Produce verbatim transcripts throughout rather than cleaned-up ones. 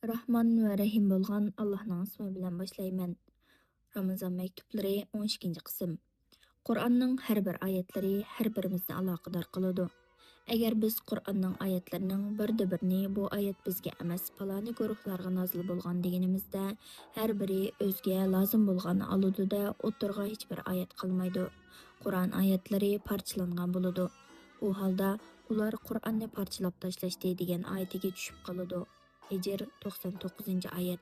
راھمان ۋە رەھىم بولغان ئاللاھنىڭ ئىسمى بىلەن باشلايمەن. رامىزان مەكتۇبلىرى، ئون ئىككىنچى قىسىم. قۇرئاننىڭ ھەر بىر ئايەتلىرى ھەر بىرىمىزنى ئالاقىدار قىلىدۇ. ئەگەر بىز قۇرئاننىڭ ئايەتلىرىنىڭ بىردە بىرىنى بۇ ئايەت بىزگە ئەمەس، پالانى گۇرۇھلارغا نازىل بولغان دېگىنىمىزدە، ھەر بىرى ئۆزىگە لازىم بولغاننى ئالىدۇ-دە، ئوتتۇرىغا ھېچبىر ئايەت قالمايدۇ. قۇرئان ئايەتلىرى پارچىلانغان بولىدۇ. ئۇ ھالدا ئۇلار قۇرئاننى پارچىلاپ تاشلاشتى دېگەن ئايىتىگە چۈشۈپ قالىدۇ. ھىجىر، توقسان توققۇزىنچى ئايەت.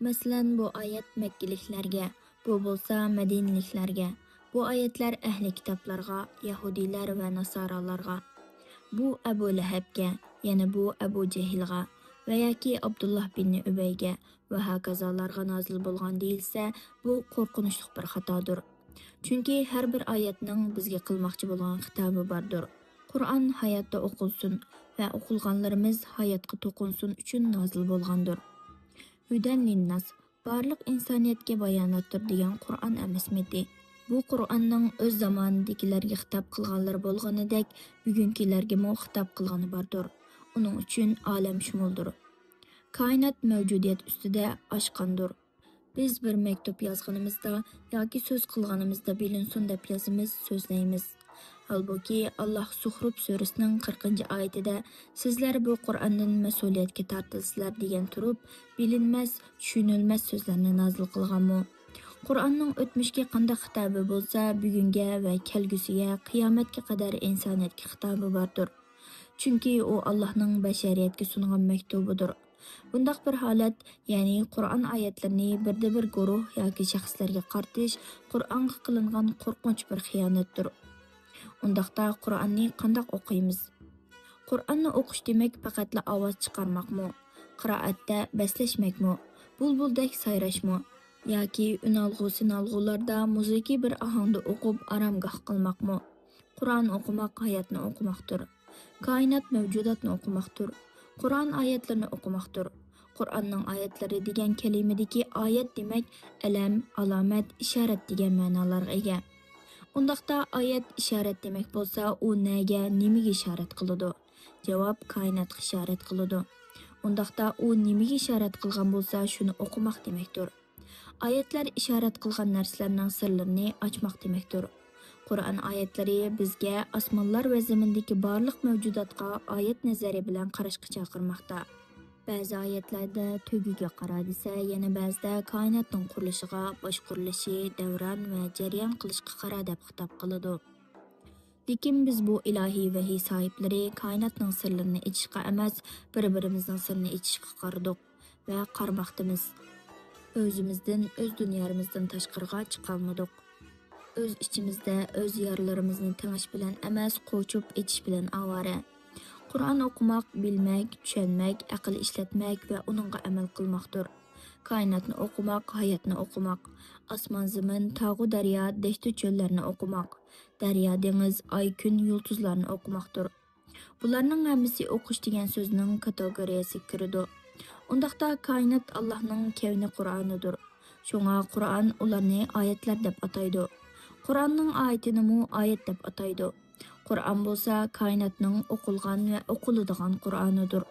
مەسىلەن، بۇ ئايەت مەككىلىكلەرگە، بۇ بولسا مەدىنىلىكلەرگە، بۇ ئايەتلەر ئەھلى كىتابلارغا، يەھۇدىيلار ۋە ناسارالارغا، بۇ ئەبۇ لەھەبكە، يەنە بۇ ئەبۇ جەھىلغا ۋە ياكى ئابدۇللاھ بىن ئۈبەيگە ۋە ھاكازالارغا نازىل بولغان دېيىلسە، بۇ قورقۇنچلۇق بىر خاتادۇر. چۈنكى ھەر بىر ئايەتنىڭ بىزگە قىلماقچى بولغان خىتابى باردۇر. قۇرئان ھاياتتا ئوقۇلسۇن ۋە ئوقۇلغانلىرىمىز ھاياتقا توقۇنسۇن ئۈچۈن نازىل بولغاندۇر. ھۇدەن لىنناس، بارلىق ئىنسانىيەتكە باياناتتۇر دېگەن قۇرئان ئەمەسمىدى؟ بۇ قۇرئاننىڭ ئۆز زامانىدىكىلەرگە خىتاب قىلغانلىرى بولغىنىدەك، بۈگۈنكىلەرگىمۇ خىتاب قىلغىنى باردۇر. ئۇنىڭ ئۈچۈن ئالەم شۇمۇلدۇر. كائىنات مەۋجۇدىيەت ئۈستىدە ئاشقاندۇر. بىز بىر مەكتۇپ يازغىنىمىزدا ياكى سۆز قىلغىنىمىزدا بىلىنسۇن دەپ يازىمىز، سۆزلەيمىز. ھالبۇكى، ئاللاھ زۇخرۇپ سۈرىسىنىڭ قىرىقىنچى ئايىتىدە، سىزلەر بۇ قۇرئاندىن مەسئۇلىيەتكە تارتىلىسىلەر دېگەن تۇرۇپ، بىلىنمەس، چۈشىنىلمەس سۆزلەرنى نازىل قىلغانمۇ؟ قۇرئاننىڭ ئۆتمۈشكە قانداق خىتابى بولسا، بۈگۈنگە ۋە كەلگۈسىگە، قىيامەتكە قەدەر ئىنسانىيەتكە خىتابى باردۇر. چۈنكى ئۇ ئاللاھنىڭ بەشەرىيەتكە سۇنغان مەكتۇبىدۇر. بۇنداق بىر ھالەت، يەنى قۇرئان ئايەتلىرىنى بىردە بىر گۇرۇھ ياكى شەخسلەرگە قارىتىش قۇرئانغا قىلىنغان قورقۇنچ بىر خىيانەتتۇر. ئۇنداقتا قۇرئاننى قانداق ئوقۇيمىز؟ قۇرئاننى ئوقۇش دېمەك پەقەتلا ئاۋاز چىقارماقمۇ؟ قىرائەتتە بەسلەشمەكمۇ؟ بۇلبۇلدەك سايراشمۇ؟ ياكى ئۈنئالغۇ-سىنئالغۇلاردا مۇزىكى بىر ئاھاڭدا ئوقۇپ ئارامگاھ قىلماقمۇ؟ قۇرئان ئوقۇماق ھاياتنى ئوقۇماقتۇر. كائىنات مەۋجۇداتنى ئوقۇماقتۇر. قۇرئان ئايەتلىرىنى ئوقۇماقتۇر. قۇرئاننىڭ ئايەتلىرى دېگەن كەلىمىدىكى ئايەت دېمەك ئەلەم، ئالامەت، ئىشارەت دېگەن مەنالارغا ئىگە. ئۇنداقتا ئايەت ئىشارەت دېمەك بولسا، ئۇ نەگە، نېمىگە ئىشارەت قىلىدۇ؟ جاۋاب، كائىناتقا ئىشارەت قىلىدۇ. ئۇنداقتا ئۇ نېمىگە ئىشارەت قىلغان بولسا، شۇنى ئوقۇماق دېمەكتۇر. ئايەتلەر ئىشارەت قىلغان نەرسىلەرنىڭ سىرلىرىنى ئاچماق دېمەكتۇر. قۇرئان ئايەتلىرى بىزگە ئاسمانلار ۋە زېمىندىكى بارلىق مەۋجۇداتقا ئايەت نەزىرى بىلەن قاراشقا چاقىرماقتا. بەزى ئايەتلەردە تۆگىگە قارا دېسە، يەنە بەزىدە كائىناتنىڭ قۇرۇلۇشىغا، باش قۇرۇلۇشى، دەۋران ۋە جەريان قىلىشقا قارا دەپ خىتاب قىلىدۇ. لېكىن بىز بۇ ئىلاھىي ۋەھىي ساھىبلىرى كائىناتنىڭ سىرلىرىنى ئېچىشقا ئەمەس، بىر-بىرىمىزنىڭ سىرىنى ئېچىشقا قارىدۇق ۋە قارىماقتىمىز. ئۆزىمىزدىن، ئۆز دۇنيامىزدىن تاشقىرىغا چىقالمىدۇق. ئۆز ئىچىمىزدە ئۆز يارىلىرىمىزنى تېڭىش بىلەن ئەمەس، قوچۇپ ئېچىش بىلەن ئاۋارە. قۇرئان ئوقۇماق، بىلمەك، چۈشەنمەك، ئەقىل ئىشلەتمەك ۋە ئۇنىڭغا ئەمەل قىلماقتۇر. كائىناتنى ئوقۇماق، ھاياتنى ئوقۇماق. ئاسمان، زېمىن، تاغۇ، دەريا، دەشتۇ، چۆللەرنى ئوقۇماق. دەريا، دېڭىز، ئاي، كۈن، يۇلتۇزلارنى ئوقۇماقتۇر. بۇلارنىڭ ھەممىسى ئوقۇش دېگەن سۆزنىڭ كاتېگورىيەسىگە كىرىدۇ. ئۇنداقتا كائىنات ئاللاھنىڭ كەۋنى قۇرئانىدۇر. شۇڭا قۇرئان ئۇلارنى ئايەتلەر دەپ ئاتايدۇ. قۇرئاننىڭ ئايىتىنىمۇ ئايەت دەپ ئاتايدۇ. قۇرئان بولسا كائىناتنىڭ ئوقۇلغان ۋە ئوقۇلىدىغان قۇرئانىدۇر.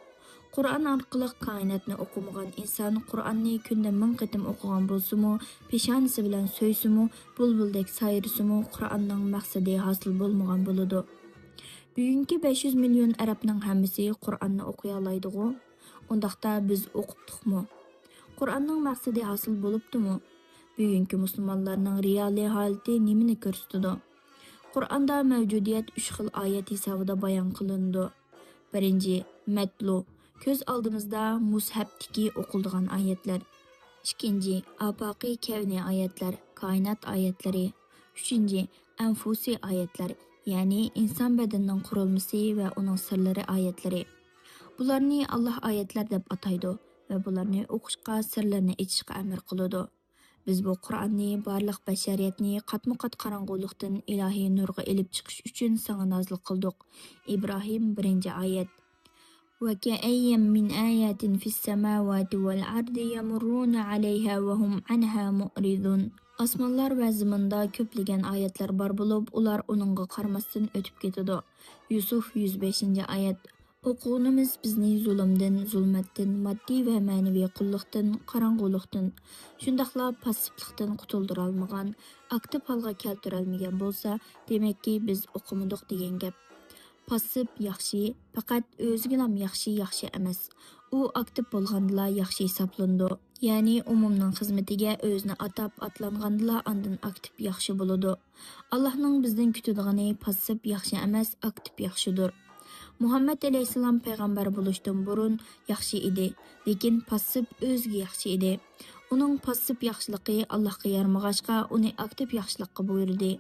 قۇرئان ئارقىلىق كائىناتنى ئوقۇمىغان ئىنسان قۇرئاننى كۈندە مىڭ قېتىم ئوقۇغان بولسىمۇ، پېشانىسى بىلەن سۆيسىمۇ، بۇلبۇلدەك سايرىسىمۇ، قۇرئاننىڭ مەقسىتى ھاسىل بولمىغان بولىدۇ. بۈگۈنكى بەش يۈز مىليون ئەرەبنىڭ ھەممىسى قۇرئاننى ئوقۇيالايدىغۇ؟ ئۇنداقتا بىز ئوقۇپتۇقمۇ؟ قۇرئاننىڭ مەقسىتى ھاسىل بولۇپتۇمۇ؟ بۈگۈنكى مۇسۇلمانلارنىڭ رېئالىي ھالىتى نېمىنى كۆرسىتىدۇ؟ قۇرئاندا مەۋجۇدىيەت ئۈچ خىل ئايەت ھېسابىدا بايان قىلىنىدۇ. بىرىنچى، مەتلۇ، كۆز ئالدىمىزدا مۇسھەپتىكى ئوقۇلىدىغان ئايەتلەر. ئىككىنچى، ئاپاقىي كەۋنىي ئايەتلەر، كائىنات ئايەتلىرى. ئۈچىنچى، ئەنفۇسىي ئايەتلەر، يەنى ئىنسان بەدىنىنىڭ قۇرۇلمىسى ۋە ئۇنىڭ سىرلىرى ئايەتلىرى. بۇلارنى ئاللاھ ئايەتلەر دەپ ئاتايدۇ ۋە بۇلارنى ئوقۇشقا، سىرلىرىنى ئېچىشقا ئەمر قىلىدۇ. بىز بۇ قۇرئاننى بارلىق بەشەرىيەتنى قاتمۇ-قات قاراڭغۇلۇقتىن ئىلاھىي نۇرغا ئېلىپ چىقىش ئۈچۈن ساڭا نازىل قىلدۇق. ئىبراھىم، بىرىنچى ئايەت. وكأين من آية في السماوات والأرض يمرون عليها وهم عنها معرضون. ئاسمانلار ۋە زېمىندا كۆپلىگەن ئايەتلەر بار بولۇپ، ئۇلار ئۇنىڭغا قارىماستىن ئۆتۈپ كېتىدۇ. يۈسۈف، يۈز بەشىنچى ئايەت. ئوقۇغىنىمىز بىزنى زۇلۇمدىن، زۇلمەتتىن، ماددىي ۋە مەنىۋى قۇللۇقتىن، قاراڭغۇلۇقتىن، شۇنداقلا پاسسىپلىقتىن قۇتۇلدۇرالمىغان، ئاكتىپ ھالغا كەلتۈرەلمىگەن بولسا، دېمەككى، بىز ئوقۇمىدۇق دېگەن گەپ. پاسسىپ ياخشى، پەقەت ئۆزىگىلا ياخشى، ياخشى ئەمەس. ئۇ ئاكتىپ بولغاندىلا ياخشى ھېسابلىنىدۇ. يەنى ئومۇمنىڭ خىزمىتىگە ئۆزىنى ئاتاپ ئاتلانغاندىلا ئاندىن ئاكتىپ ياخشى بولىدۇ. ئاللاھنىڭ بىزدىن كۈتىدىغىنى پاسسىپ ياخشى ئەمەس، ئاكتىپ ياخشىدۇر. مۇھەممەد ئەلەيھىسسالام پەيغەمبەر بولۇشتىن بۇرۇن ياخشى ئىدى، لېكىن پاسسىپ ئۆزىگە ياخشى ئىدى. ئۇنىڭ پاسسىپ ياخشىلىقى ئاللاھقا يارىمىغاچقا، ئۇنى ئاكتىپ ياخشىلىققا بۇيرۇدى.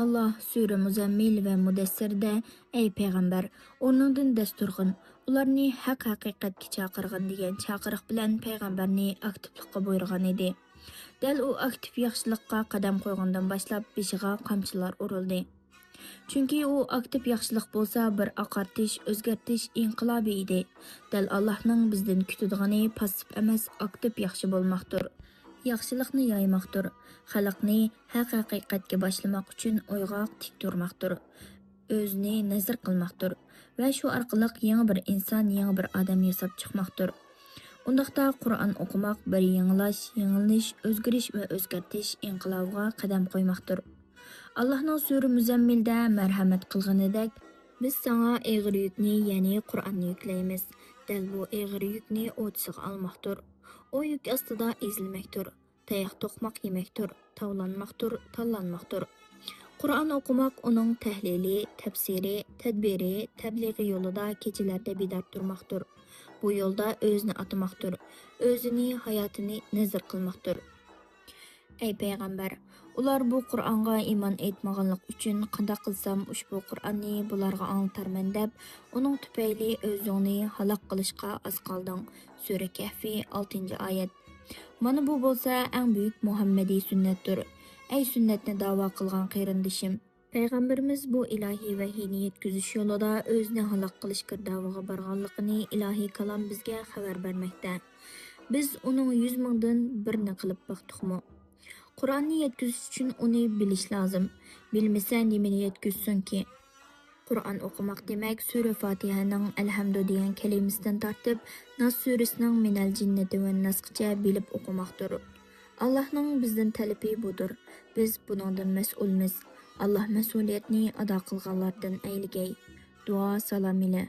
ئاللاھ سۈرە مۇزەممىل ۋە مۇدەسسىردە، ئەي پەيغەمبەر، ئورنۇڭدىن دەس تۇرغىن، ئۇلارنى ھەق ھەقىقەتكە چاقىرغىن دېگەن چاقىرىق بىلەن پەيغەمبەرنى ئاكتىپلىققا بۇيرۇغان ئىدى. دەل ئۇ ئاكتىپ ياخشىلىققا قەدەم قويغاندىن باشلاپ بېشىغا قامچىلار ئۇرۇلدى. چۈنكى ئۇ ئاكتىپ ياخشىلىق بولسا بىر ئاقارتىش، ئۆزگەرتىش ئىنقىلابى ئىدى. دەل ئاللاھنىڭ بىزدىن كۈتىدىغىنى پاسسىپ ئەمەس، ئاكتىپ ياخشى بولماقتۇر. ياخشىلىقنى يايماقتۇر. خەلقنى ھەق ھەقىقەتكە باشلىماق ئۈچۈن ئويغاق تىك تۇرماقتۇر. ئۆزىنى نەزىر قىلماقتۇر. ۋە شۇ ئارقىلىق يېڭى بىر ئىنسان، يېڭى بىر ئادەم ياساپ چىقماقتۇر. ئۇنداقتا قۇرئان ئوقۇماق بىر يېڭىلاش، يېڭىلىنىش، ئۆزگىرىش ۋە ئۆزگەرتىش ئىنقىلابىغا قەدەم قويماقتۇر. ئاللاھنىڭ سۈرە مۇزەممىلدە مەرھەمەت قىلغىنىدەك، بىز ساڭا ئېغىر يۈكنى، يەنى قۇرئاننى يۈكلەيمىز. دەل بۇ ئېغىر يۈكنى ئوچىسىغا ئالماقتۇر. ئۇ يۈك ئاستىدا ئېزىلمەكتۇر. تاياق توقماق يېمەكتۇر، تاۋلانماقتۇر، تاللانماقتۇر. قۇرئان ئوقۇماق ئۇنىڭ تەھلىلى، تەپسىرى، تەدبىرى، تەبلىغى يولىدا كېچىلەردە بىدار تۇرماقتۇر. بۇ يولدا ئۆزىنى ئاتىماقتۇر، ئۆزىنى، ھاياتىنى نەزىر قىلماقتۇر. ئەي پەيغەمبەر، ئۇلار بۇ قۇرئانغا ئىمان ئېيتمىغانلىقى ئۈچۈن قانداق قىلسام ئۇشبۇ قۇرئاننى بۇلارغا ئاڭلىتارمەن دەپ، ئۇنىڭ تۈپەيلى ئۆزۈڭنى ھالاك قىلىشقا ئاز قالدىڭ. سۈرە كەھفى، ئالتىنچى ئايەت. مانا بۇ بولسا ئەڭ بۈيۈك مۇھەممەدىي سۈننەتتۇر. ئەي سۈننەتنى داۋا قىلغان قېرىندىشىم! پەيغەمبىرىمىز بۇ ئىلاھىي ۋەھىينى يەتكۈزۈش يولىدا ئۆزىنى ھالاك قىلىش گىردابىغا بارغانلىقىنى ئىلاھىي كالام بىزگە خەۋەر بەرمەكتە. بىز ئۇنىڭ يۈز مىڭدىن بىرىنى قىلىپ باقتۇقمۇ؟ قۇرئاننى يەتكۈزۈش ئۈچۈن ئۇنى بىلىش لازىم. بىلمىسە نېمىنى يەتكۈزسۇنكى؟ قۇرئان ئوقۇماق دېمەك، سۈرە فاتىھەنىڭ ئەلھەمدۇ دېگەن كەلىمىسىدىن تارتىپ، ناس سۈرىسىنىڭ مىنەل جىننەتى ۋەن ناسقىچە بىلىپ ئوقۇماقتۇر. ئاللاھنىڭ بىزدىن تەلىپى بۇدۇر. بىز بۇنىڭدىن مەسئۇلمىز. ئاللاھ مەسئۇلىيەتنى ئادا قىلغانلاردىن ئەيلىگەي. دۇئا سالام ئىلە.